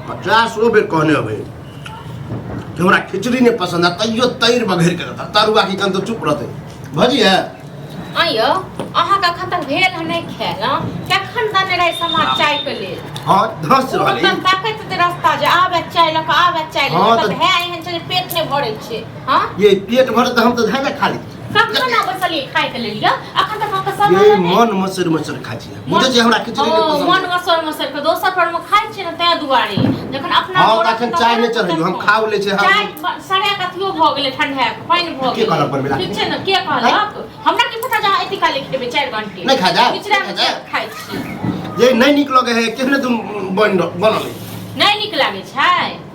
पचासो बेर कहने होबै कि हमरा खिचड़ी नहि पसंद है, तैयो तैर बघेर के रहता तरुआ की कन तो चुप रहते भजी है। आइयो अहाँके अखन तक भेल हन नहि खायल हँ? कखन दने रहै समाज चाय के लेल? हाँ, धस रहल। तखन ताकैत हेतै रास्ता जे आबे चाय लऽ कऽ, आबे चाय लऽ हाँ, कऽ। तऽ भए एहन छै जे पेट नहि भरै छै। हाँ, ये पेट भरत तऽ हम तऽ धाने खा ली। कखन आबै छलियै खाय के लेल यौ? अखन तक अहाँके समय ये नहि। मन मसर मसर खाइ छियै, बुझै छियै, हमरा खिचड़ी नहि हँ, पसंद। मन मसर मसर के दोसर पर मे खाइ छियै ने, ताहि दुआरे जखन अपना हँ, जोड़त तखन तऽ चाय नहि करत चढ़ैयौ, हम तखन। खाओ लै छियै, हम चाय सड़े के अथियो भऽ गेलै, ठंडा के पानि भऽ के कहलक बनबै ला? गेलै। ठीक छै ने? के कहलक? हमरा की पता जे अहाँ एते काले खेबै 4 घंटे। नहि खा जा, निचरा नहि खा जा। खाइ छी। ये नहि नीक लगे है, केहने तुम बन बनल है। नहि नीक लागै छै?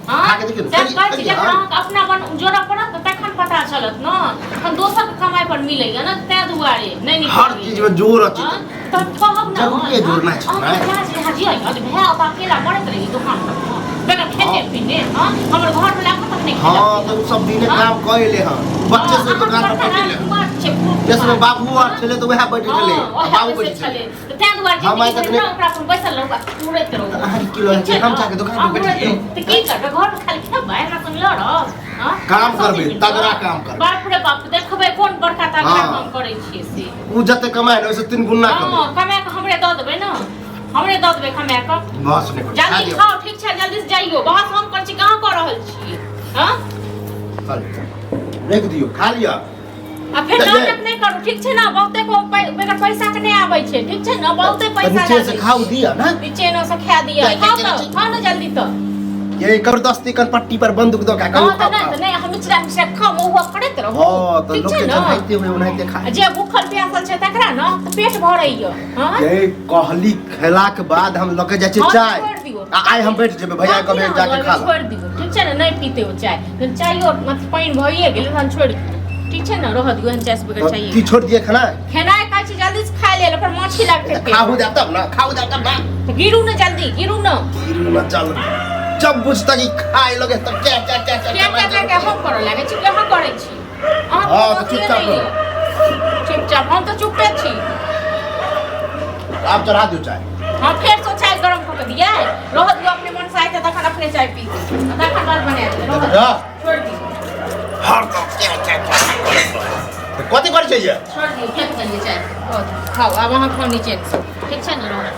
हँ, खा के देखियौ ने, सएह कहै छी। करियै, जखन हँ। अहाँके अपना बन जोड़ऽ पड़त तऽ तखन पता चलत ने। तखन दोसरके कमाइ पर मिलैया ने, ताहि दुआरे नहि नीक हर लगैया। चीज में जोर अछि। हँ, तऽ कहब ने। जरूरी जोड़ना छै, अहाँके ने? जाज हाजी आई आज भए ओतऽ अकेला मरैत रही दोकान पर बगैर खेते पीने। हँ, हमर घर वाला एखन तक नहि हाँ, खेलक। तऽ ओ सब दिने हाँ? काम कऽ एले हँ, बच्चे से दुकान पर बैठे ले। जैसे में बाबू आर छलै तऽ वएह बैठे छलै, आ बाबू बैठे छलै। ताहि दुआरे हम आइ जिंदगी तक भरि ने ओकरा पर बैसल रहू आ उड़ैत रहू। तऽ अहाँके की लगै छै, हम जाके दोकान पर अहाँ बैठे उड़ैत छियै? रहू। तऽ की करबै? घर मे खाली खेबै, हमरा संग लड़ब? हँ? काम सोचै करबै, छी, तगड़ा काम करबै। बाप रे बाप, देखबै कोन बड़का तगड़ा काम करै छियै से। ओ जते कमाए ने, ओहिसँ तीन गुना कमाए। हँ, कमा कऽ हमरे दऽ देबै ने, हमरे दऽ देबै कमा कऽ। बस नहि करू, खा जल्दी लिअ। खाउ, ठीक छै? जल्दी से जाइयो। बहस हम करै छी, कहाँ कऽ रहल छियै? हँ, खा लिअ। राखि दियौ, खा लिअ। आ फेर तऽ ये- नाटक नहि करू, ठीक छै ने? बहुते को बगैर पैसा के नहि आबै छै, ठीक छै ने? बहुते तऽ पैसा नीचे से लागै खाउ छै। दिअ ने। नीचे ने से खा दिअ। जा, खाउ जा, तऽ जा। खाउ ने जल्दी तऽ। ये जबरदस्ती कनपट्टी पर बंदूक दऽ के कहू हँ तऽ खाउ, नहि खाउ। तऽ नहि, हम मिश्रा मिश्रा खाउ, महुआ करैत रहू। हँ, तऽ ठीक लोक छै के ने? जनाइते हुए ओनाहिते आ खाय। जे भूखल प्यासल छै तकरा ने तऽ पेट भरैया। हँ, ये कहली खेलाक बाद हम लऽ के जाइ छियै हँ, तऽ चाय। छोड़ि दियौ। आ आइ हम बैठ जेबै, भैया हँ, कहबै की जाके रहल, खा ला। छोड़ि दियौ, ठीक छै ने? नहि पीते ओ चाय, जहन चायो मतलब पानि भइए गेलै तहन छोड़ि दियौ, ठीक छै ने? रहऽ दियौ एहन चाय से बगैर तऽ चाय। की छोड़ि दियै खेनाइ? खेनाइ खाइ छी, जल्दी से खाय लेल, ओकर माछी लागतै तऽ पेट। खाहू जायब तब ने, खाहू जायब तब ने। तऽ गिरू ने, जल्दी गिरू ने। गिरू न, चल। जब बुझता कि खाए लगे तब क्या क्या क्या क्या। क्या क्या क्या क्या हम करऽ लागै छी? अहाँ करै छी, अहाँ हँ, कोनो तऽ अथिये चुपचाप नहि यऽ। चुपचाप, हम तऽ चुपे छी। आब चढ़ा दियौ चाय। हाँ, फेर से चाय गरम कऽ के दियै? रहऽ दियौ, अपने मन से आयते तखन अपने चाय पीते, आ तखन बात बना देबै। रहऽ दियौ, जा। छोड़ि दियौ। हरदम क्या क्या क्या करैत रहै। तऽ कथी करै छै ये? छोड़ि दियौ, फेंक देलियै चाय। रहऽ दियौ, खाउ आब अहाँ, खाउ निचेनसँ, ठीक छै ने? रहऽ,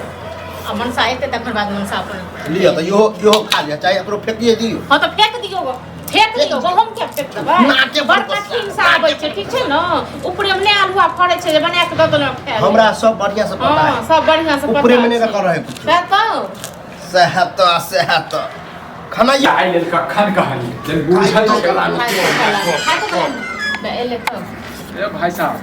आ मनसा एतै तखन बाद मनसा अपन लिअ तऽ इहो, इहो खा लिअ चाय, एकरो फेकिए दियौ। हाँ, तऽ फेंक दियौ गो, फेंक दियौ गो, हम किया फेंक देबै? नाके पर बड़ बसा। कठिन से आबै छै, ठीक छै ने? ऊपरे मे नहि आलुआ फड़ै छै जे बना के दऽ देलहुँ खाय लेल। हमरा सब बढ़िया से पता हाँ, है। सब बढ़िया से पता ऊपरे में नहि छै। रखल रहै कुछो। सएह तऽ। सएह तऽ, सएह तऽ खाना ये। चाय लेल कखन कहलियै जन बुझल खाइ छै। तो खाय तो खाय, खाय तो खाय। तऽ एलै तऽ ए भाई साहब,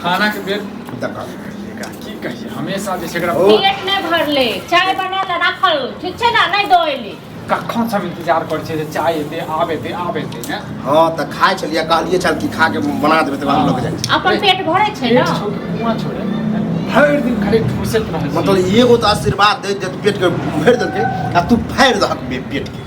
खाना के बेर देखा। एकरा की कहिए, हमेशा जे छै एकरा ओ। पेट नहि भरले, चाय बना ले राखल, ठीक छै ने? नहि दऽ एलै। कखन से हम इंतजार करै छियै जे चाय एतै, आब एतै, आब एतै ने। हँ, तऽ खाइ छलियै, कहलियै छल कि खा के बना देबै तकर बाद हम लऽ के जाइ छी। अपन पेट भरै छै ने। पेट छौ कि कुआँ छौ रे? भरि दिन खाली ठूसैत रहै छी। मतलब एगो तऽ आशीर्वाद दैत दैत पेट के भरि देलकै आ तू फाड़ि दहक पेट के।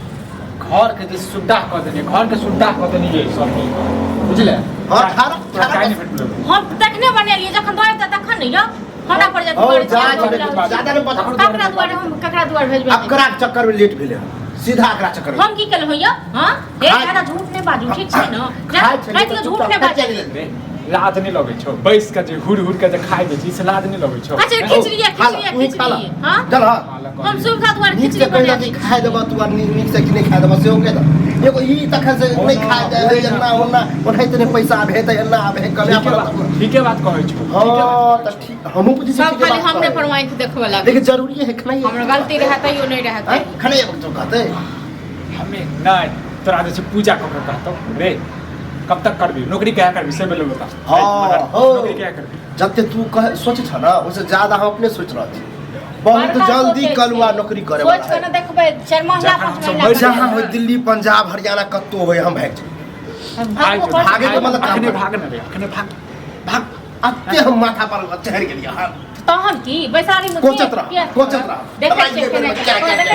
घर के जे सुड्डा कऽ देने, घर के सुड्डा कऽ देने ये सब मिल कऽ, बुझले? हँ, खा रह, तोरा खा चाय रह। नहि भेटलौ? हम तखने बनेलियै, जखन दऽ एतै तखन ने यौ। हमरा पर जब और करै जा छियै, जेबै, ज्यादा नहि बता। ककरा दुआरे हम ककरा दुआरे भेजबै? अकरा के चक्कर में लेट भेलै हन, सीधा अकरा चक्कर में। हम की केलहुँ यौ? हँ, हे, खाय- ज्यादा झूठ नहि बाजू, ठीक छै ने? खाय छलियै खाय तऽ दियौ, झूठ नहि चुपचाप बाजू। चलि गेलै। रे, लाज नहि लगै छौ बैस के जे हुर हुर के जे खाइ दै छी से लाज नहि लगै छौ? अच्छा, खिचड़ी है, खा ला, खिचड़ी है, तू ही खा ला। खिचड़ी है। हाँ, चल हाँ। हम सुविधा दुआरे नीक खिचड़ी से कहि बना दऽ कि दै खाय देबऽ तू, आर नीक से कि नहि खाय देबऽ सेहो कहि दऽ। एगो ई तखन से नहि खाय दे है, एन्ना ओन्ना ओनाहिते नहि पैसा आबे तऽ एन्ना आबे है कमे ठीके पड़त। बात, ठीके बात कहै छौ, हाँ, ठीके बात तऽ कहै छौ। ठीक, हमहूँ बुझै छियै सब ठीके खाली बात हमरे कहै। पर आँखि देखबऽ लागल। लेकिन जरूरी है खेनाइ। हमरा गलती रहै तैयो नहि रहै आँय, तैयो। खेनाइ तो कहतै। हमे नहि तोरा जे छै पूजा कऽ के कहतौ रे, कब तक करबी नौकरी, क्या करबी से बोलो बता। हाँ, हो। नौकरी क्या करबी? जते तू कह सोच छ ना, ओहिसे ज्यादा हम अपने सोच रहल छी। बहुत बड़का जल्दी सोचै कलुआ छै। नौकरी करे सोच वाला के है। ने देखबै, 4 महीना जखन 5 हमसब महीना मरि जहाँ हो, दिल्ली पंजाब हरियाणा कतौ होय, हम भागि जाइब। भागबो करतै। भागे के मतलब काम अखने करे। भाग न रे, अखने भाग, भाग। अते हम माथा पर चढ़ि गेलियै हँ। तहन की बैसारी में कोचत रह, कोचत रह। देखै दबाइए छियै बेरमे केना क्या, क्या, क्या।